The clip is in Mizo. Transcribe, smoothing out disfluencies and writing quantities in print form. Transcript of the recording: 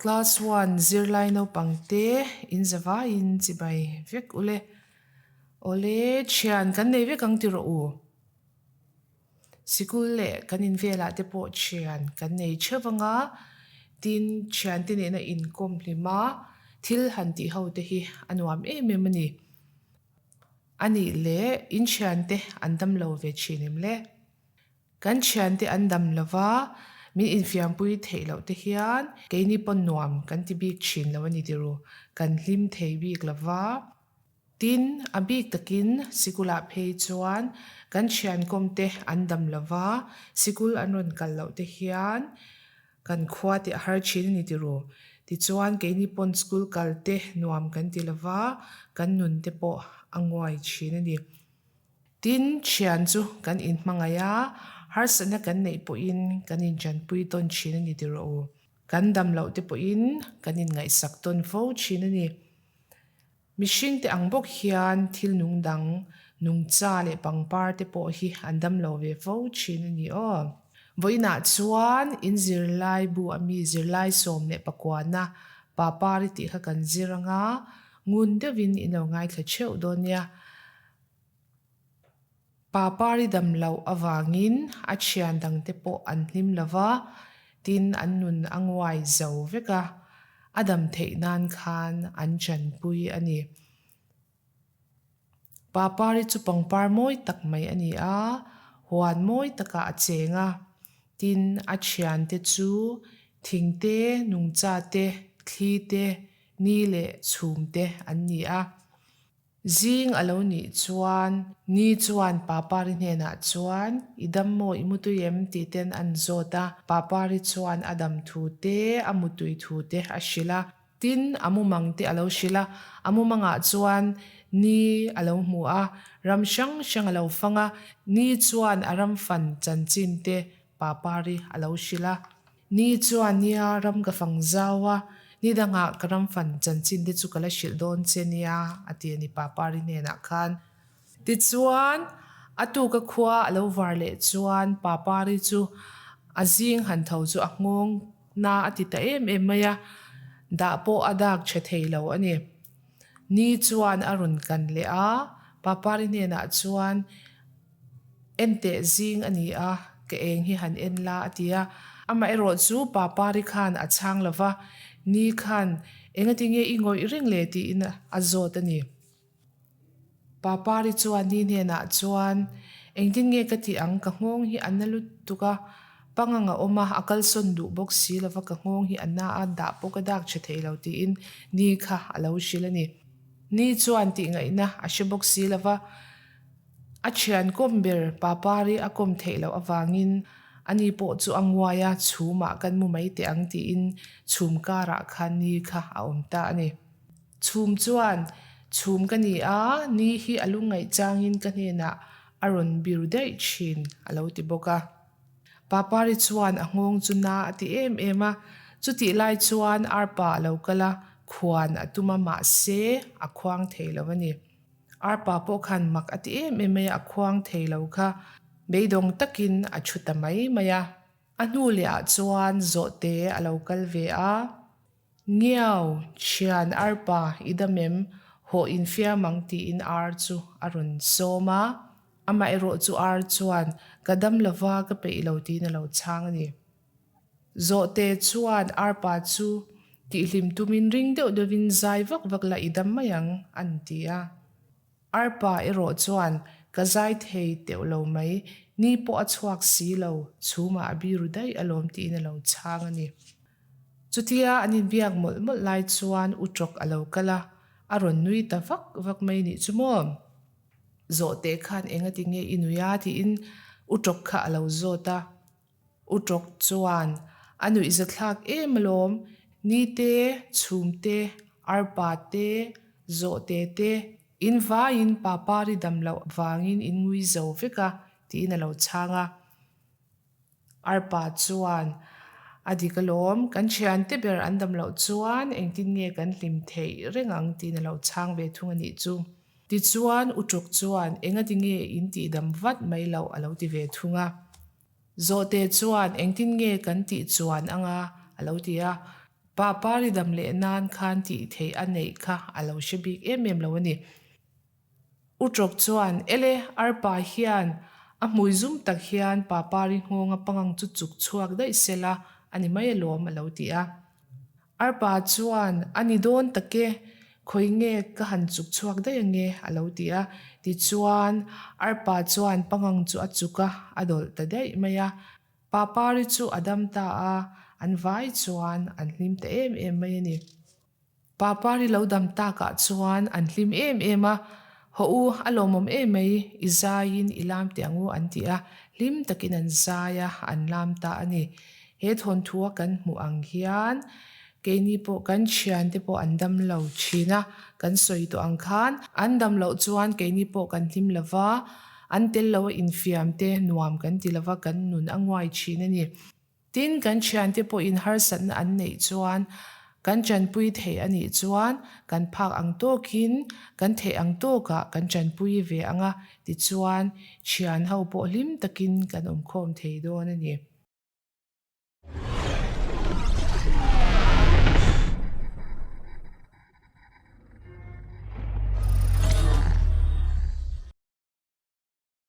Class one zirlai naupang te in zavaiin chibai vek ule. Awle thian kan nei vek ang ti rawh u. Sikul leh kan in velah te pawh thian kan nei theuh anga tin thian te nena inkawm hlim a thil han tih ho te hi a nuam em em a ni. A nih leh in thian te an damlo ve thin em le? Kan thiante an dam lo va, min infiampui theih loh te hian keini pawn nuam kan ti bik thin lo a ni tiru, kan hlim thei bik lo va. Tin, a bik takin sikulah phei chuan kan thiankawm te an dam lo va, sikul an rawn kal loh te hian kan khua te a har thin a ni tiru. Tichuan keini pawn school kal te nuam kan ti lo va, kan nun te pawh a nguai thin a ni. Tin, thian chu kan inhmangaih a, harsatna kan neih pawhin kan inchanpui tawn thin a ni ti rawh u. Kan dam loh te pawhin kan inngaihsak tawn fo thin a ni. Mihring te ang bawk hian thil nung dang, nungcha leh pangpar te pawh hi an dam lo ve fo thin a ni aw. Vawiinah chuan in zirlai bu a mi zirlai 19na Papari tih kha kan zir anga ngun deuhin in lo ngaithla theuh dawn nia. Papari dam loh avangin a thian dangte pawh an hlim lo va, tin an nun a nguai zo vek a, a dam theih nan khan an chanpui a ni. Papari chu pangpar mawi tak mai a ni a, huan mawi takah a cheng a, tin a thiante chu thing te, nungcha te, thli te, ni leh chhum te an ni a. Zing a lo nih chuan Ni chuan Papari hnenah chuan, I dam maw, i mutui em? tih ten an zawt a. Papari chuan a dam thu te, a mutui thu te a hrilh a. Tin, a mumang te a lo hrilh a. A mumangah chuan Ni a lo hmu a, ram hrang hrang a lo fang a. Ni chuan a ram fan chanchin te Papari a lo hrilh a. Ni chuan nia ram ka fang zau a, ni dangah ka ram fan chanchin te chu ka la hrilh dawn che nia, a ti a ni Papari hnenah khan. Tichuan, a tuka khua a lo var leh chuan Papari chu a zing han tho chu a nghawng na a ti ta em em mai a, dah pawh a dak tha thei lo a ni. Ni chuan a rawn kan leh a, Papari hnenah chuan, Enteh zing a ni a, ka eng hi han en la a ti a. Amaherawh chu Papari khan a chhang lo va, Ni khan engati nge i ngawih reng le tiin a zawt a ni. Papari chuan Ni hnenah chuan, Engtin nge ka tih ang, ka nghawng hi a na lutuk a, pangang a awm a, a kalsawn duh bawk si lo va, ka nghawng hi a na a, dah pawh ka dak tha thei lo tiin Ni kha a lo hrilh a ni. Ni chuan tihngaihna a hre bawk si lo va. A thian kawm ber Papari a kawm theih loh avangin ani pawh chu a nguai a, chhumah kan mu mai teh ang tiin chhum karah khan ni kha a awm ta a ni. Chhum chuan, Chhum ka ni a, ni hi a lungngaih changin ka hnenah a rawn biru daih thin a lo ti bawk a. Papari chuan a nghawng chu na a ti em em a, chutih lai chuan arpa a lo kal a, khuan a tum a mahse a khuang thei lo a ni. Arpa pawh khan mak a ti em em mai a, a khuang thei lo kha beidawng takin a thu ta mai mai a. A hnu leh ah chuan zawhte a lo kal ve a, Ngiau, thian arpa i dam em? Hawh infiam ang tiin ar chu a rawn sawm a. Amaherawh chu ar chuan ka dam lova ka peih lo tiin a lo chhang a ni. Zawhte chuan arpa chu tihhlim tumin ring deuh deuhin zai vak vak la i dam mai ang, an ti a. Arpa erawh chuan ka zai thei teuh lo mai, ni pawh a chhuak si lo, chhumah a biru daih alawm tiin a lo chhang a ni. Chutia an inbiak mawlh mawlh lai chuan Utrawk a lo kal a, a rawn nui ta vak vak mai nih chu maw? Zawhte khan engati nge i nui a? tiin Utrawk kha a lo zawt a. U Tawk chuan, A nuihzathlak em alawm, ni te, chhum te, arpa te, zawhte te, in vaiin Papari dam loh vangin in ngui zo vek a, tiin a lo chhang a. Arpa chuan, A dik alawm, kan thiante ber an dam loh chuan engtin nge kan hlim theih reng ang tiin a lo chhang ve thung a nih chu. Tichuan, U Tawk chuan, Engati nge in tihdam vat mai loh a lo ti ve thung a. Zawhte chuan engtin nge kan tih chuan anga a lo ti a. Papari dam leh nan khan tih theih a neih kha a lo hre bik em em lo a ni. Uṭawk chuan, Ele, arpa hian a hmui zum tak hian Papari nghawnga pangang chu chuk chhuak daih sela a ni mai alawm a lo ti a. Arpa chuan, A ni dawn tak e, khawi nge ka han chuk chhuak daih ange a lo ti a. Tichuan, arpa chuan pangang chu a chuk a, a dawlh ta daih mai a. Papari chu a dam ta a, an vai chuan an hlim ta em em mai a ni. Papari lo dam takah chuan an hlim em em a, Haw u, a lawmawm em mai, i zaiin i lam teh ang u an ti a, hlim takin an zai a, an lam ta a ni. He thawnthua kan hmuh ang hian keini pawh kan thiante pawh an dam lo thin a, kan sawi tawh ang khan an dam loh chuan keini pawh kan hlim lo va, an tel lo a infiam te nuam kan ti lo va, kan nun a nguai thin a ni. Tin, kan thiante pawhin harsatna an neih chuan kan tanpui thei a nih chuan kan phak ang tawkin kan theih ang tawkah kan tanpui ve ang a, tichuan thian ho pawh hlim takin kan awmkhawm thei dawn a ni.